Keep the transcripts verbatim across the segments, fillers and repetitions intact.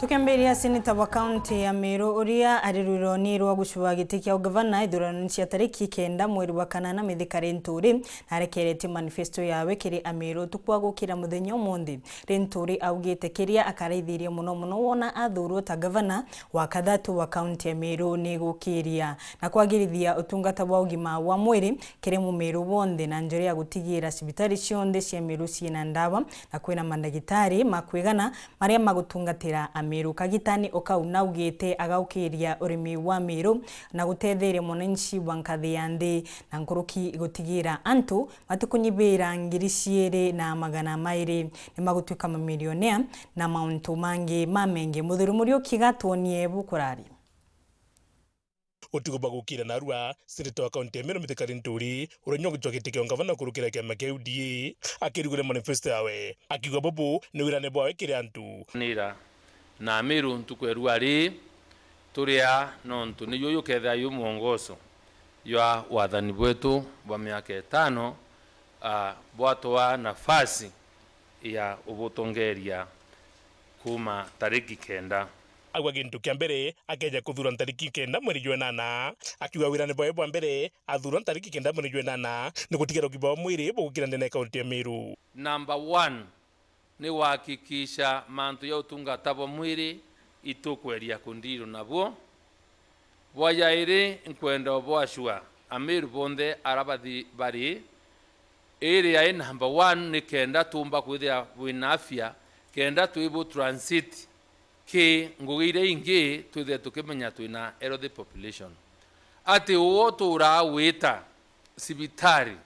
Tukiambiria, seneta wa kaunti ya Meru uria ari rwironi rwa gucua giti kia ugavana ithurano cia tariki kenda mweri wa kanana, Mithika Linturi, narekeretie manifesto yawe kiri Ameru utuku wa gukira muthenya umunthi. Linturi augite kiria akaraithirie muno muno wona athurwo ta gavana wa kathatu wa kaunti ya Meru ni gukiria na kwagirithia utungata bwa ugima wa mwiri kiri Mumeru wonthe na njira ya gutigira cibitari cionthe cia Meru ciina ndawa na kwina mandagitari ma kwigana maria magutungatira Ameru. Kagitani o kau naugite agaukiria urimi wa Meru na gutetheria mwananchi wa nkathi ya nthi na nkuruki gutigira antu matikunyibira ngiri ciiri na magana mairi ni magutwika mamilionea na mauntu mangi mamengi. Muthuri Muriuki gatwonie bukurari. Utuku bwa gukira narua, seneta wa kaunti ya Meru Mithika Linturi, uria nyogitwa giti kia ungavana kurukira kiama kia U D A, akirugure manifesto yawe, akiuga bubu ni wirane bwawe kiri antu. Nira na Ameru ntuku ya rua ri, turia nontu niyo yukethira yu mwongoso jwa wathani bwetu bwa miaka itano, ah, bwatwaa nafasi ya ubutongeria kuuma tariki kenda. Augua gintu kia mbere akeja kuthura ntariki kenda mweri jwa enana, akiuga wirane bwawe bwa mbere athurwa ntariki kenda mweri jwa enana ni gutigira ugima bwa mwiri bugukira ndene ya kaunti ya Meru. Number one, ni gwakikisha mantu ja utungata bwa mwiri itukweria kundirwo nabwo. Bwa jairi, nkwenda ubwacua Ameru bonthe ara bathi bari, iri ai number one, ni kenda tuumba kwithira bwina afya, kenda twi bu transit ki ngugi iria ingi, twithire tukimenya twina healthy population. Ati uu uturaa wita cibitari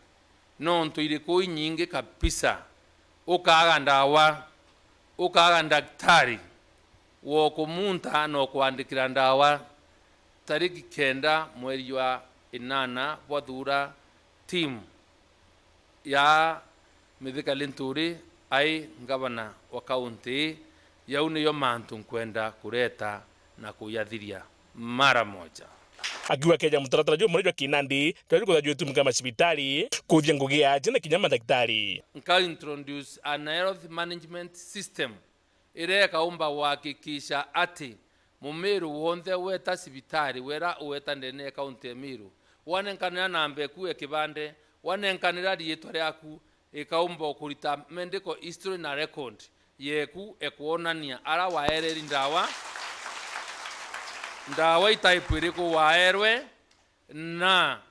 nontu iriku inyingi kabisa, ukaaga ndawa, ukaaga ndaktari wa ukumunta na ukwandikira ndawa. Tariki kenda mweri jwa inana bwathura timu ya Mithika Linturi ai ngavana wa kaunti ii. Jau niyo mantu nkwenda kureta na kuyathiria mara moja. Akiuga keja mutaratara jumwe jwa kinandi jwa kuthajuria itumika macibitari, kuthia ngugi ya aja na kinya mandagitari. Nka introduce an health management system iria ikaumba gwakikisha ati Mumiru wonthe weta cibitari, wera uweta ndene ya kaunti ya Miru, wanenkanira namba eku ya kibande, wanenkanira riitwa riaku, ikaumba ukurita medical history na record yeku ekwonania ara waereri ndawa, ndawa i type iriku waerwe, na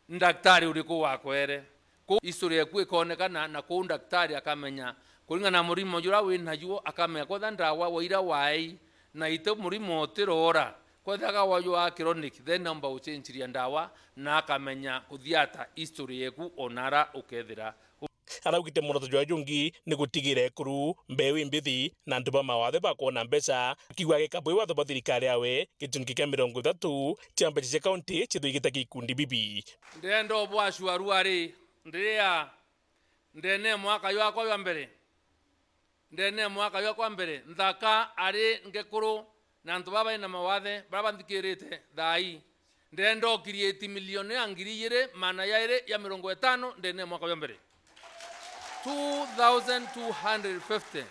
ndaktari uriku wakwere. Kuu history yeku ikonekana, na kuu ndaktari akamenya kuringana na murimo juria wi najuo, akamenya kwetha ndawa waira waei, na ite murimo utirora. Kwethaga waju wa chronic, then naumba guchenchiria ndawa, na akamenya kuthiata history yeku onara ukethira. Araugite mworoto jwawe jungi ni gutigira ekuru, mbeu imbithi, na antu ba mawathe bakwona mbeca, akiuga ageka bwi watho bwa thirikari yawe, gicunji kia mirongo ithatu kia mbeca cia kaunti cithwigite gikundi bibi. Ndenda ubwacua rua ri, ndiria ndene mwaka jwakwa jwa mbere, ndene mwaka jwakwa mbere, nthaka ari ngekuru na antu baba bari na mawathe bara banthikirite thaa ii. Ndenda ukirieti milioni ya ngiri ijiri magana jairi ja mirongo itano ndene ya mwaka jwa mbere. Two thousand two hundred fifty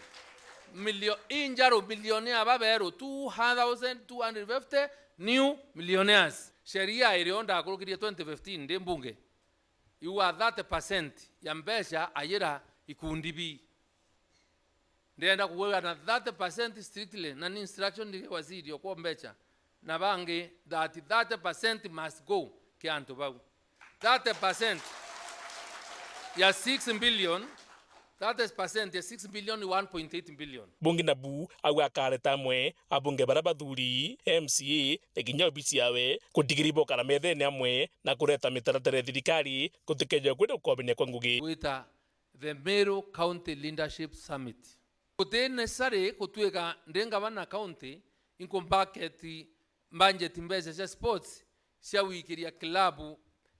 milio-, injaru milioni aba beru, two thousand two hundred fifty new millionaires. Sheria irio ndakurukirie twenty fifteen ndi mbunge, iu a thirty percent ya mbeca ajira ikundi bii. Ndenda kugwira na thirty percent strictly, na ni instruction ndi waziri okwo mbeca, na bangi that thirty percent must go ki antu bau. Thirty percent ya six billion, thirty percent ya six billion ni one point eight billion. Bungi nabu au akareta amwe abunge bara bathuri, M C A, na kinya obisi yawe, kutigiri bokara methene amwe na kureta mitaratara ya thirikari gutikeje kwina ukobenia kwa ngugi. Gwita the Meru County Leadership Summit. Guti necessary gutuika ndi ngavana county, inkumbaketi mbanjeti mbeca cia sports cia gwikiria club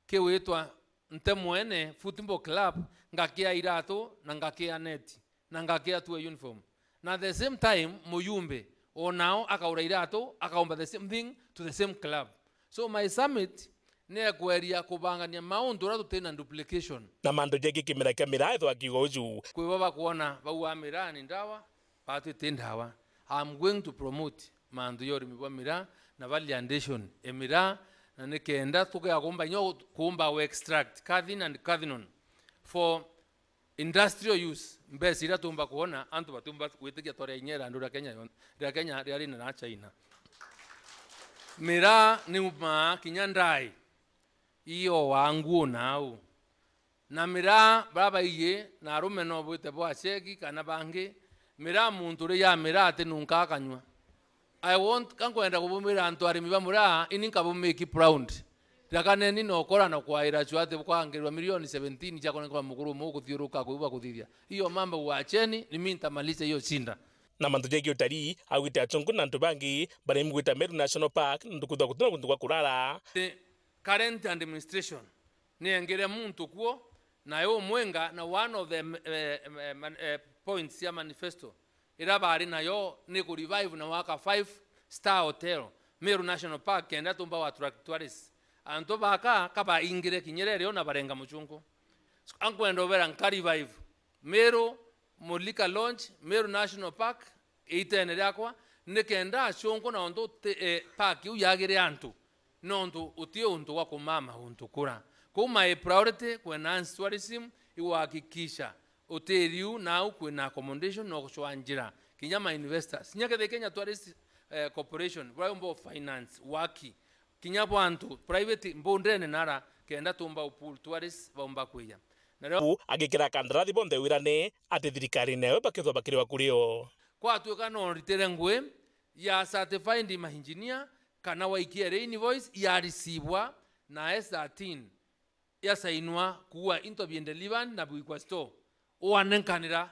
kiwitwa Nte Mwene Football Club, ngakia iratu na ngakia neti na ngakia tua uniform. Na the same time, muyumbe onao akaura iratu, akaumba the same thing to the same club. So my summit ni ekweria kubangania mauntu uria tutina duplication. Na mantu jengi kimera kia miraa ethwa akiuga uju. Kwi bo bakwona bau a miraa ni ndawa, batu iti ndawa. I'm going to promote mantu ya urimi bwa miraa na value addition e miraa, na nikenda tukea kumba nyo kumba we extract cathin and cathinone for industrial use, mbeca iria tumba kuona antu batumba gwitikia twaria inya irandu ria Kenya yon-, ria Kenya riari na China. Miraa ni umaa kinya ndai iyo wa nguo nau. Na miraa, baria baiji na arume no bwite bwa cheki kana bangi, miraa muntu ri ya miraa atinunka akanyua. I want, ka nkwenda kubumira antu arimi ba miraa, ini nkabumiki proud. Rakaneni na ukora na kwaira chwa ati bukangirwa milioni seventeen cia kunenkerwa mukuru umu guthiuruka kuu bakuthithia. Iyo mambo wacheni, ni mimi nitamaliza hiyo shinda. Na mantu jegie utarii, augite achunku na antu bangi baria imgwita Meru National Park nontu kwithwa gutina guntu gwa kurara. The current administration ni engire muntu kuo, na yo mwenga na one of the, eh, eh, man-, eh, points ya manifesto ira bari nayo ni ku revive na waka five star hotel Meru National Park kenda tumba wa attract tourists. Antu baka ka baingire kinya riria na barenga muchunku. So, ankwenda ubera nka revive Meru Mulika Launch, Meru National Park, iitene riakwa, nikenda achunku na untu ti-, eh, park iu yagire antu, nontu uti untu gwa kumama untu kura. Kou my priority ku enhance tourism, igwakikisha utiri u nau kwina accommodation na gucwa njira, kinya ma investors. Kinya kethira Kenya Tourist, eh, Corporation, buria umba finance, waki, kinya bwa antu private mbundene nara, kenda tumba u pull tourists baumba kwija. Na rio Uu agikira kandarathi bonthe wirane ati thirikari nayo bakethwa bakiriwa kurio. Kwatuika no nditire ngui ya certified ma engineer kana waikia ri invoice ya receivwa na S thirteen yasainwa kuua into being delivered na bwikwa store, wanenkanira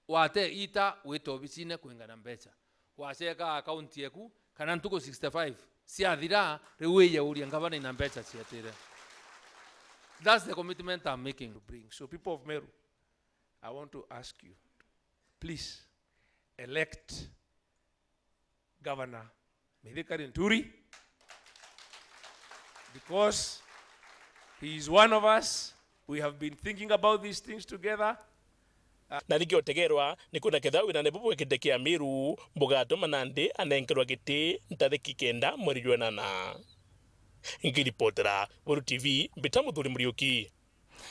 wate ita wite obisine kwingana mbecha. Waceka account yeku, kana ntuku sixty-five ciathira, riu wije urie ngavana ina mbecha cietire. That's the commitment I'm making. To bring. So, people of Meru, I want to ask you, please elect Governor Mithika Linturi, because he is one of us. We have been thinking about these things together. Na ningĩ utegerwa ni kwona kethira winane bubu wekite kia Miru bugatuma nandi anenkerwa giti ntariki kenda mweri jwa enana. Ngiripotera Weru T V, mbita Muthuri Muriuki.